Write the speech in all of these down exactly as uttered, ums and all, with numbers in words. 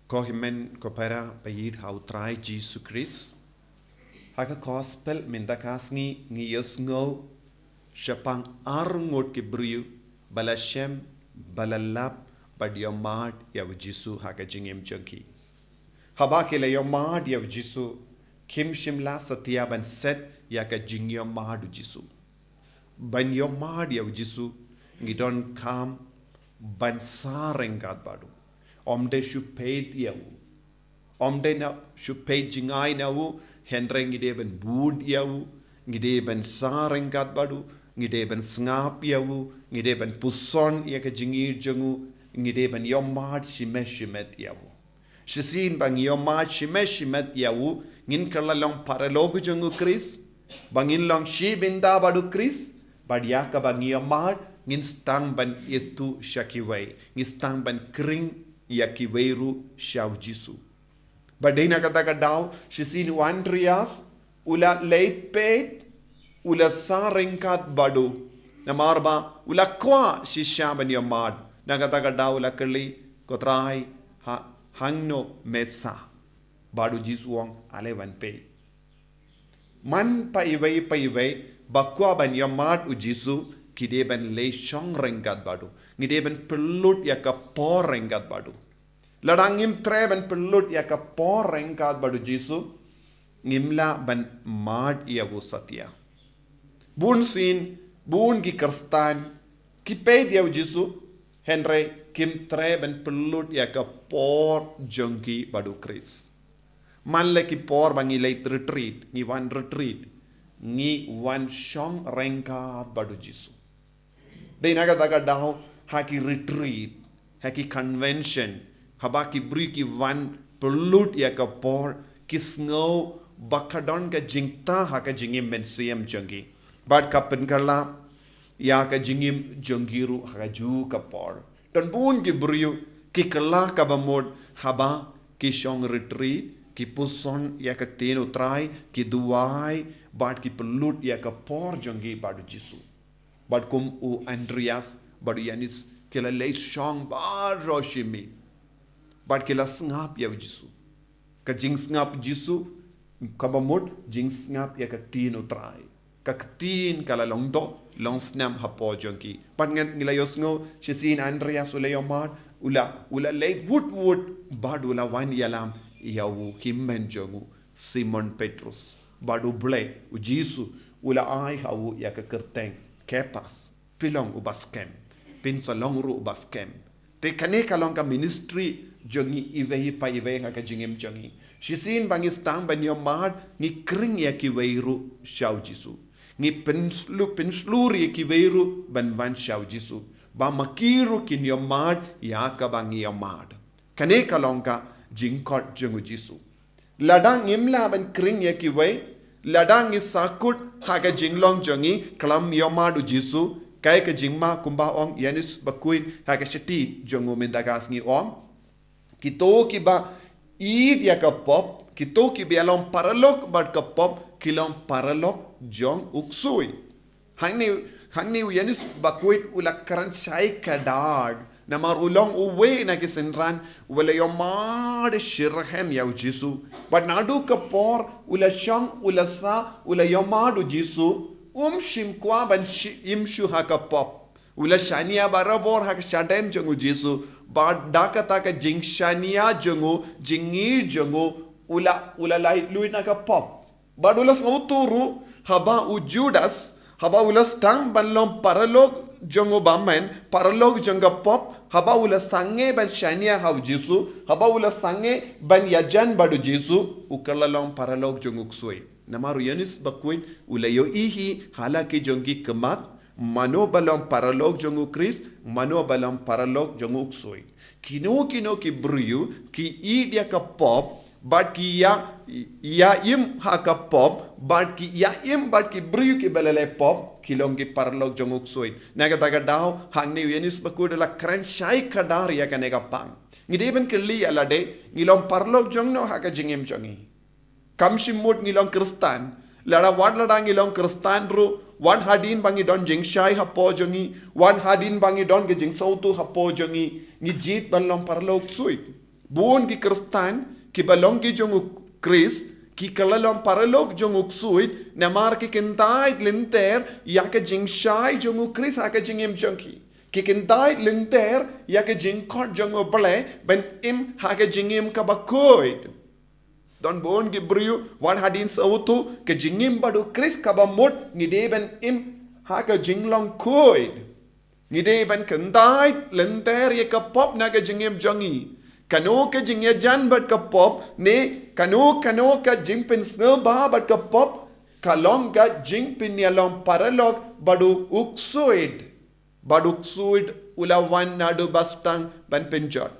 Ko hynmen ko para ba ïeit ha u Trai Jisu Khrist. Ha ka gospel mynta ka sngi ngi ïohsngew shaphang arngut ki briew ba la shem, ba la lap, bad ïohmad ïa u Jisu ha ka jingim jong ki. Haba ki la ïohmad ïa u Jisu, kim shym la satia ban set ïa ka jingïohmad u Jisu. Ban ïohmad ïa u Jisu, ngi donkam ban sah ryngkat bad u. Ym dei shu peit ïa u. Ym dei na shu peit jngai na u, hynrei ngi dei ban bud ïa u, ngi dei ban sah ryngkat bad u, ngi dei ban sngap ïa u, ngi dei ban puson ïa ka jingïeit jong u, ngi dei ban ïohmad shimet shimet ïa u. Shisien ba ngi ïohmad shimet shimet ïa u, ngin kylla long paralok jong u Khrist, ba ngin long shi bynta bad u Khrist, bad ïa kaba ngi ïohmad, ngin sdang ban ïathuh sha kiwei, ngin sdang ban khring ïa kiwei ruh sha u Jisu. Bad dei na kata ka daw, shisien u Andreas, u la leit peit, u la sah ryngkat bad u. Namar ba, u la kwah shisha ban ïohmad. Na kata ka daw u la kylli, ko Trai, ha, hangno me sah. Bad u Jisu u ong, ale wan peit. Man pa iwei pa iwei, ba kwah ban ïohmad u Jisu, ki dei ban leit shong ryngkat bad u. Ngi dei ban pynlut ïa ka por ryngkat bad u. Lada ngim treh ban pynlut ïa ka por ryngkat bad u Jisu, ngim lah ban mad ïa u satia. Bun sien, bun ki Khristan, ki peit ïa u Jisu, hynrei kim treh ban pynlut ïa ka por jong ki bad u Khrist. Man la ki por ba ngi leit retreat, ngi wan retreat, ngi wan shong ryngkat bad u Jisu. Dei na kata ka daw ha ki retreat, ha ki convention, haba ki briew ki wan pynlut ïa ka por, ki sngew ba ka don ka jingtah ha ka jingim mynsiem jong ki. Bad ka pynkylla ïa ka jingim jong ki ruh ha kajuh ka por. Don bun ki briew ki kylla kaba mut haba ki shong retreat, ki puson ïa ka ktien u Trai, ki duwai, bad ki pynlut ïa ka por jong ki bad u Jisu. Bad kum u Andreas, bad u Yanis, ki la leit shong baroh shi miet. Bad ki la sngap ïa u Jisu. Ka jingsngap Jisu, kaba mut, jingsngap ïa ka ktien u Trai. Ka ktien ka la long doh, long snam hapoh jong ki. Bad ngan ngi la ïohsngew, shisien Andreas u la ïohmad, u la, u la leit wut wut, bad u la wan ïalam, ïa u hynmen jong u, Simon Petrus. Bad U Blei, u Jisu, u la ai ha u ïa ka kyrteng, Kephas, pynlong uba skhem, pynsa long ruh uba skhem. Te kane ka long ka ministry jong ngi iwei pa iwei ha ka jingim jong ngi. Shisien ba ngi sdang ban ïohmad ngi khring ïa kiwei ruh sha u Jisu. Ngi pynshlur, pynshlur ïa kiwei ruh ban wan sha u Jisu. Ba ma ki ruh kin ïohmad ïa kaba ngi ïohmad. Kane ka long ka jingkhot jong u Jisu. Lada ngim lah ban khring ïa kiwei, lada ngi sahkut ha ka jinglong jong ngi khlem ïohmad u Jisu, kaei ka jingma kumba ong u Ïoannis Bakhuid ha ka shithi jong u mynta ka sngi u ong. Kito kiba ïeit ïa ka pop, kito kiba ïalong paralok bad ka pop, ki long paralok jong u ksuid. Hangne, hangne u Ïoannis Bakhuid u la kren shai kdar. Namar u long uwei na ki synran, u la ïohmad shitrhem ïa u Jisu. Bad naduh ka por, u la shong, u la sah, u la ïohmad u Jisu. Um shym kwah ban shi-, im shuh ha ka pop. U la shaniah barabor ha ka shadem jong u Jisu. Bad da kata ka jingshaniah jong u, jingïeit jong u, u la, u la laitluid na ka pop. Bad u la sngewthuh ruh, haba u Judas, haba u la sdang ban long paralok jong u bymman, paralok jong ka pop, haba u la sangeh ban shaniah ha u Jisu, haba u la sangeh ban ïajan bad u Jisu, u kylla long paralok jong u ksuid. Namar u Ïoannis Bakhuid, u la ïohi hi, ha la ki jong ki khmat, mano ba long paralok jong u Khrist, mano ba long paralok jong u ksuid. Kino kino ki briew, ki ïeit ïa ka pop, bad ki ïa, ïa im ha ka pop, bad ki ïa im bad ki briew kiba la leh pop, ki long ki paralok jong u ksuid. Na kata ka daw, hangne u Ïoannis Bakhuid u la kren shai kdar ïa kane ka pang. Ngi dei ban kylli ïa lade, ngi long paralok jong no ha ka jingim jong ngi. Kam shym mut ngi long Khristan. Lada wat lada ngi long Khristan ruh, wat hadien ba ngi don jingshai hapoh jong ngi, wat hadien ba ngi don ka jingsngewthuh hapoh jong ngi, ngi jied ban long paralok ksuid. Bun ki Khristan, kiba long ki jong u Khrist, ki kylla long paralok jong u ksuid, namar ki kyntait lynter ïa ka jingshai jong u Khrist ha ka jingim jong ki. Ki kyntait lynter ïa ka jingkhot jong u Blei ban im ha ka jingim kaba khuid. Don bun ki briew, wat hadien sawtu, ka jingim bad u Khrist kaba mut, ngi dei ban im ha ka jinglong khuid. Ngi dei ban kyntait lynter ïa ka pop na ka jingim jong ngi. Kano ka jingïajan bad ka pop, ne kano kano ka jingpynsngewbha bad ka pop, ka long ka jingpynïalong paralok bad u ksuid. Bad u ksuid u la wan naduh ba sdang ban pynjot.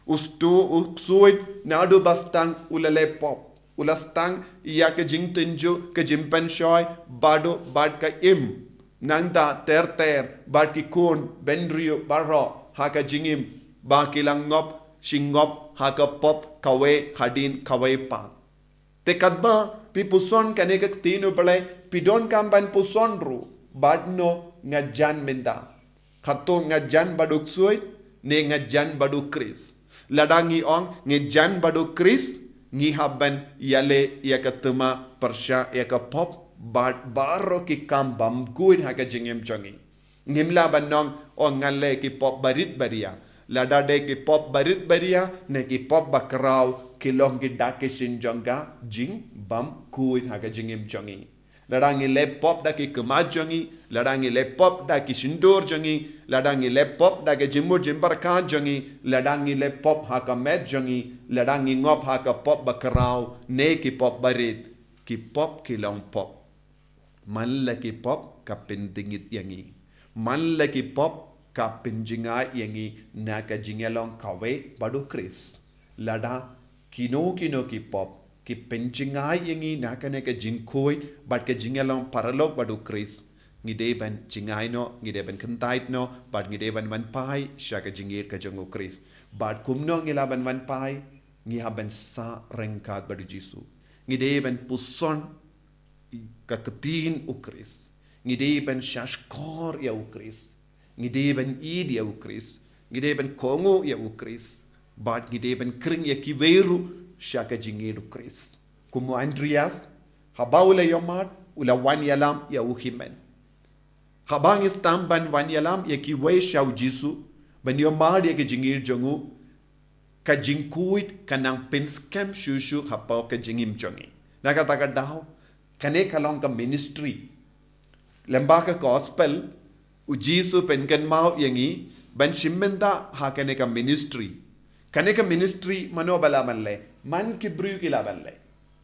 U stu u ksuid naduh ba sdang u la leh pop. U la sdang ïa ka jingtynjuh, ka jingpynshoi, bad u, bad ka im. Nangta ter ter, bad ki khun bynriew baroh ha ka jingim, ba ki la ngop shi ngop ha ka pop kawei hadien kawei pat. Te katba phi puson kane ka ktien u Blei, phi donkam ban puson ruh, bad no nga jan mynta. Hato nga jan bad u ksuid, ne nga jan bad u Khrist? Lada ngi ong ngi jan bad u Khrist, ngi hap ban ïaleh ïa ka thma pyrshah ïa ka pop, bad baroh ki kam bymkhuid ha ka jingim jong ngi. Ngim lah ban ong, o nga leh ki pop barit baria. Lada dei ki pop barit baria, ne ki pop bakhraw, ki long ki dak ki shin jong ka jingbymkhuid ha ka jingim jong ngi. Lada ngi leh pop da ki khmat jong ngi, lada ngi leh pop da ki shyntur jong ngi, lada ngi leh pop da ki jingmut jingpyrkhat jong ngi, lada ngi leh pop ha ka met jong ngi, lada ngi ngop ha ka pop bakhraw, ne ki pop barit, ki pop ki long pop. Man la ki pop ka pyndngit ïa ngi. Man la ki pop ka pynjngai ïa ngi na ka jingïalong kawei bad u Khrist. Lada kino kino ki pop ki pynjngai ïa ngi na kane ka jingkhuid bad ka jingïalong paralok bad u Khrist, ngi dei ban jngai noh, ngi dei ban kyntait noh, bad ngi dei ban wan phai sha ka jingïeit ka jong u Khrist. Bad kumno ngi lah ban wan phai? Ngi hap ban sah ryngkat bad u Jisu. Ngi dei ban puson ka ktien u Khrist. Ngi dei ban shahshkor ïa u Khrist. Ngi dei ban ïeit ïa u Khrist. Ngi dei ban kohnguh ïa u Khrist. Bad ngi dei ban khring ïa kiwei ruh sha ka jingïeit u Khrist. Kum u Andreas, haba u la ïohmad, u la wan ïalam ïa u hynmen. Haba ngi sdang ban wan ïalam ïa kiwei sha u Jisu, ban ïohmad ïa ka jingïeit jong u, ka jingkhuid ka nang pynskhem shuh shuh hapoh ka jingim jong ngi. Na kata ka daw, kane ka long ka ministry. Lyngba ka gospel, u Jisu pynkynmaw ïa ngi ban shim bynta ha kane ka ministry. Kane ka ministry mano ba lah ban leh? Man ki briew ki lah ban leh.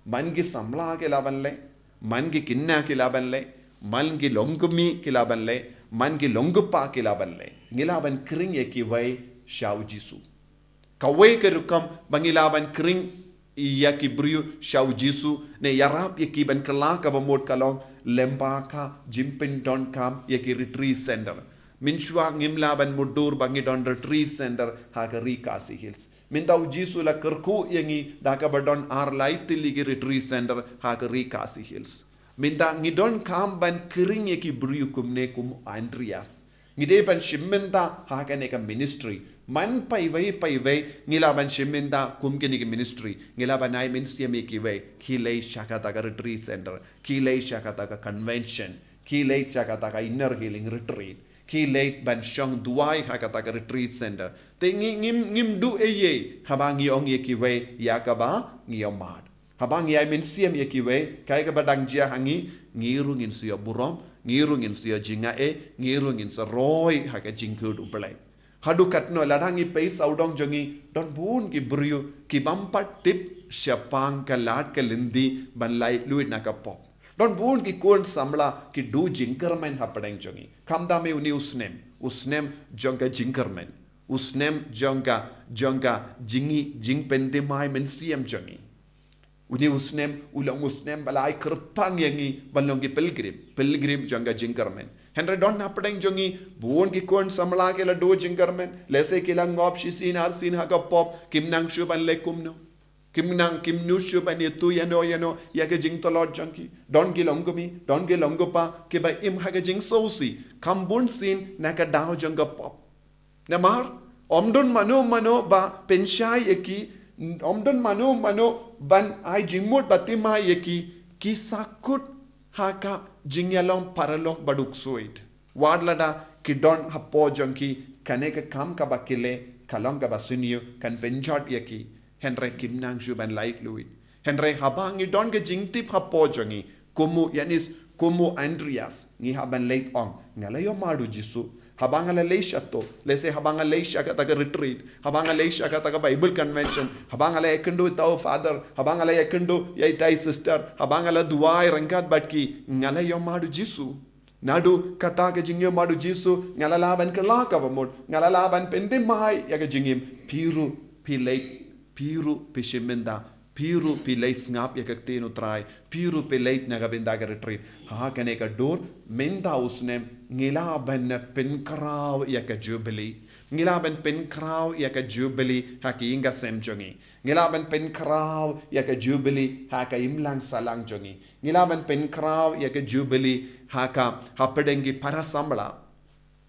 Man ki samla ki lah ban leh. Man ki khynnah ki lah ban leh. Man ki longkmie ki lah ban leh. Man ki longkpa ki lah ban leh. Ngi lah ban khring ïa kiwei sha u Jisu. Kawei ka rukom ba ngi lah ban khring ïa ki briew sha u Jisu, ne ïarap ïa ki ban kylla kaba mut ka long lyngba ka jingpyndonkam ïa ki retreat center. Mynshuwa ngim lah ban mutdur ba ngi don retreat center ha ka Ri Khasi Hills. Mynta u Jisu la kyrkhu ïa ngi da kaba don ar lai tylli ki retreat center ha ka Ri Khasi Hills. Mynta ngi donkam ban khring ïa ki briew kumne kum u Andreas. Ngi dei ban shim bynta ha kane ka ministry. Man paiwei paiwei ngi lah ban shim bynta kum kine ki ministry. Ngi lah ban ai mynsiem ïa kiwei, khie leit sha kata ka retreat center, khie leit sha kata ka convention, khie leit sha kata ka inner healing retreat, khie leit ban shong duwai ha kata ka retreat center. Te ngi, ngim, ngim duh ei ei haba ngi ong ïa kiwei ïa kaba ngi ïohmad. Haba ngi ai mynsiem ïa kiwei, kaei kaba dang jia ha ngi, ngi ruh ngin sa ïoh burom, ngi ruh ngin sa ïoh jingaiei, ngi ruh ngin sa roi ha ka jingkyrkhu u Blei. Haduh katno lada ngi peit sawdong jong ngi, don bun ki briew ki bym pat tip shaphang ka lad ka lynti ban laitluid na ka pop. Don bun ki khun samla ki duh jingkyrmen hapdeng jong ngi. Khamtam ïa une u snem, u snem jong ka jingkyrmen. U snem jong ka, jong ka jingï, jingpynthymmai mynsiem jong ngi. Une u snem u long u snem ba la ai kyrpang ïa ngi ban long ki pilgrim, pilgrim jong ka jingkyrmen. Hynrei don hapdeng jong ngi bun ki khun samla ki la duh jingkyrmen, lehse ki la ngop shisien arsien ha ka pop, kim nang shuh ban leh kumno. Kim nang, kim nud shuh ban ïathuh ïano ïano ïa ka jingtlot jong ki. Don ki longkmie, don ki longkpa kiba im ha ka jingsngewsih, kham bunsien na ka daw jong ka pop. Namar Ym don mano mano ba pynshai ïa ki, ym don mano mano ban ai jingmut ba thymmai ïa ki, ki sa kut ha ka jingïalong paralok ba duk suid. Wat lada ki don hapoh jong ki kane ka kam kaba ki leh, ka long kaba sniew, kan pynjot ïa ki. Hynrei kim nang shuh ban laitluid. Hynrei haba ngi don ka jingtip hapoh jong ngi, kum u Yanis, kum u Andreas, ngi hap ban leit ong, nga la ïohmad u Jisu. Haba nga la leit shato, lehse haba nga la leit sha kata ka retreat, haba nga la leit sha kata ka Bible convention, haba nga la ïakynduh ïa uta u father, haba nga la ïakynduh ïa ita i sister, haba nga la duwai ryngkat bad ki, nga la ïohmad u Jisu. Naduh kata ka jingïohmad u Jisu, nga la lah ban kylla kaba mut, nga la lah ban pynthymmai ïa ka jingim. Phi ruh phi leit, phi ruh phi shim bynta, phi ruh phi leit sngap ïa ka ktien u Trai, phi ruh phi leit na ka bynta ka retreat. Ha kane ka dur, mynta u snem, ngi lah ban pynkhraw ïa ka Jubilee. Ngi lah ban pynkhraw ïa ka Jubilee ha ka ïing ka sem jong ngi. Ngi lah ban pynkhraw ïa ka Jubilee ha ka imlang sahlang jong ngi. Ngi lah ban pynkhraw ïa ka Jubilee ha ka, hapdeng ki para samla.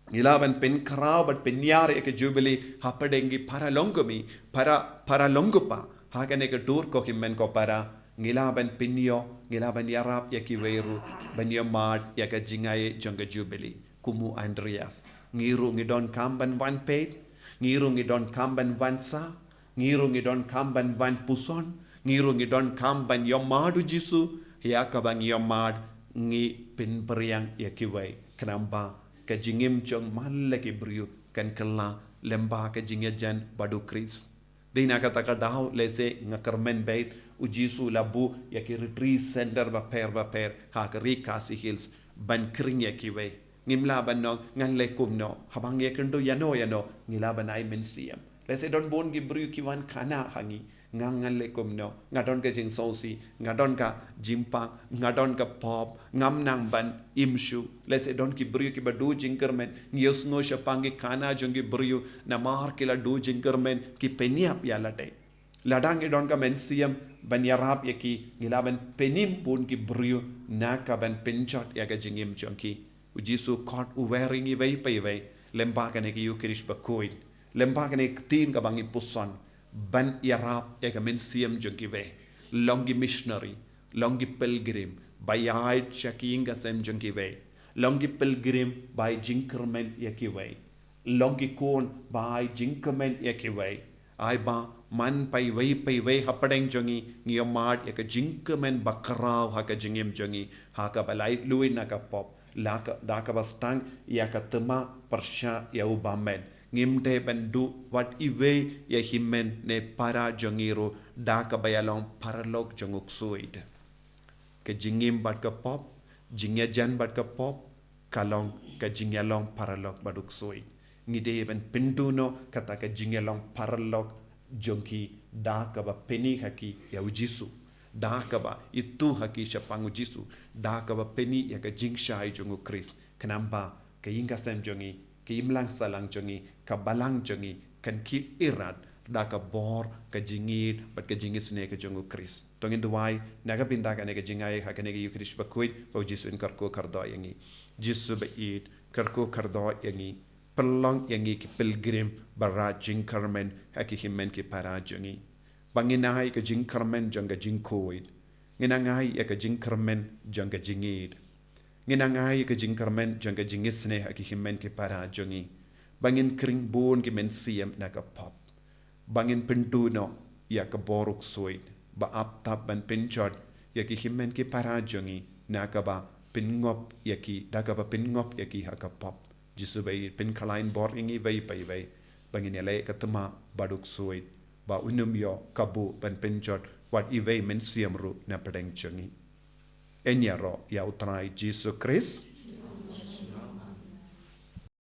Ngi lah ban pynkhraw bad pynïar ïa ka Jubilee hapdeng ki para longkmie, para, para longkpa. Ha kane ka dur ko hynmen ko para, ngi lah ban pynïoh, ngi lah ban ïarap ïa kiwei ruh ban ïohmad ïa ka jingaiei jong ka Jubilee. Kum u Andreas, ngi ruh ngi donkam ban wan peit, ngi ruh ngi donkam ban wan sah, ngi ruh ngi donkam ban wan puson, ngi ruh ngi donkam ban ïohmad u Jisu. Ïa kaba ngi ïohmad, ngi pynphriang ïa kiwei. Khnang ba ka jingim jong man la ki briew kan kylla lyngba ka jingïajan bad u Khrist. Dei na kata ka daw, lehse nga kyrmen beit, u Jisu u la buh ïa ki retreat center bapher bapher ha ka ri Khasi Hills ban khring ïa kiwei. Ngim lah ban ong, ngan leh kumno, haba ngi ïakynduh ïano ïano, ngi lah ban ai mynsiem. Lehse don bun ki briew ki wan khana ha ngi, nga ngan leh kumno, nga don ka jingsngewsih, nga don ka jingpang, nga don ka pop, ngam nang ban im shuh. Lehse don ki briew kiba duh jingkyrmen, ngi ïohsngew shaphang ki khana jong ki briew, namar ki la duh jingkyrmen, ki pynïap ïa lade. Lada ngi don ka mynsiem ban ïarap ïa ki, ngi lah ban pynim bun ki briew na ka ban pynjot ïa ka jingim jong ki. U Jisu u khot u wer ïa ngi iwei pa iwei, lyngba kane ka Ïukharist bakhuid, lyngba kane ka ktien kaba ngi puson, ban ïarap ïa ka mynsiem jong kiwei. Long ki missionary, long ki pilgrim ba ïaid sha ki ïing ka sem jong kiwei. Long ki pilgrim ba ai jingkyrmen ïa kiwei. Long ki khun ba ai jingkmen ïa kiwei. Ai ba man pa iwei pa iwei hapdeng jong ngi, ngi ïohmad ïa ka jingkmen bakhraw ha ka jingim jong ngi, ha kaba laitluid na ka pop, la ka, da kaba sdang ïa ka thma pyrshah ïa u bymmen. Ngim dei ban duh wat iwei ïa hynmen ne para jong ngi ruh da kaba ïalong paralok jong u ksuid. Ka jingim bad ka pop, jingïajan bad ka pop, ka long ka jingïalong paralok bad u ksuid. Ngi dei ban pynduh noh kata ka jingïalong paralok jong ki da kaba pyni ha ki ïa u Jisu, da kaba ithuh ha ki shaphang u Jisu, da kaba pyni ïa ka jingshai jong u Khrist. Khnang ba ka ïing ka sem jong ngi, ka imlang sahlang jong ngi, ka balang jong ngi kan khih irat da ka bor, ka jingïeit bad ka jingisynei ka jong u Khrist. To ngin duwai na ka bynta kane ka jingaiei ha kane ka Ïukharist bakhuid, ba u Jisu un kyrkhu kyrdoh ïa ngi. Jisu ba ïeit, kyrkhu kyrdoh ïa ngi. Pynlong ïa ngi ki pilgrim ba rah jingkyrmen ha ki hynmen ki para jong ngi. Ba ngin ai ka jingkyrmen jong ka jingkhuid. Ngin nang ai ïa ka jingkyrmen jong ka jingïeit. Ngin nang ai ïa ka jingkyrmen jong ka jingisynei ha ki hynmen ki para jong ngi. Ba ngin khring bun ki mynsiem na ka pop. Ba ngin pynduh noh ïa ka bor u ksuid ba ap tap ban pynjot ïa ki hynmen ki para jong ngi na kaba pynngop ïa ki, da kaba pynngop ïa ki ha ka pop. Jisu ba ïeit, pynkhlaiñ bor ïa ngi iwei pa iwei ba ngin ïaleh ka thma bad u ksuid, ba un ym ïoh kabu ban pynjot wat iwei mynsiem ruh na pdeng jong ngi. Yn ïaroh ïa u Trai Jisu Khrist.